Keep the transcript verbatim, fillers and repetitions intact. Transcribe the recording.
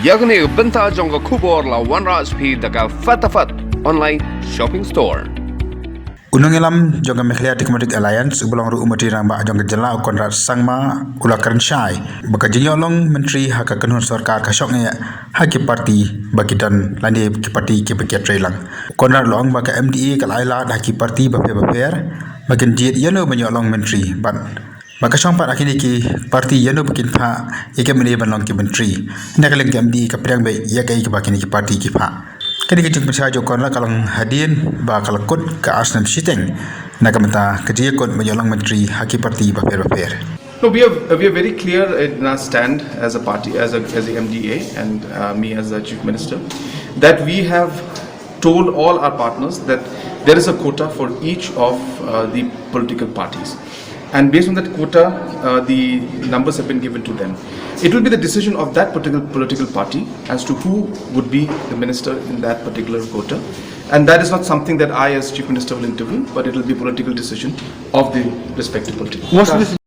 Ïa kane ka bynta jong ka khubor la wanrah sha phi da ka Fatafat Online Shopping Store. U nongïalam jong ka Meghalaya Democratic Alliance, uba long ruh u Myntri Rangbah jong ka jylla, u Conrad Sangma, u la kren shai ba ka jingïoh long myntri ha ka kynhun sorkar ka shong eh ha ki parti ba ki don lane ki parti kiba ki trei lang. U Conrad u la ong ba ka M D A ka la ai lad ha ki parti bapher bapher ba kin jied ïano ban ïoh long myntri, bad ba ka shong pat ha kine ki parti ïano ba kin phah ïa ki M L A ban long ki myntri. Na ka liang ka M D A ka pdiang beit ïa kaei kaba kine ki parti ki phah. Kane ka jingpynshai jong u Conrad ka long hadien ba ka la kut ka ar snem shiteng na ka bynta ka jingïakut ban ïoh long myntri ha ki parti bapher bapher. No, we are, we are very clear in our stand as a party, as a, as the M D A, and uh, me as the Chief Minister, that we have told all our partners that there is a quota for each of uh, the political parties. And based on that quota, uh, the numbers have been given to them. It will be the decision of that particular political party as to who would be the minister in that particular quota. And that is not something that I, as Chief Minister, will intervene, but it will be a political decision of the respective political. Was this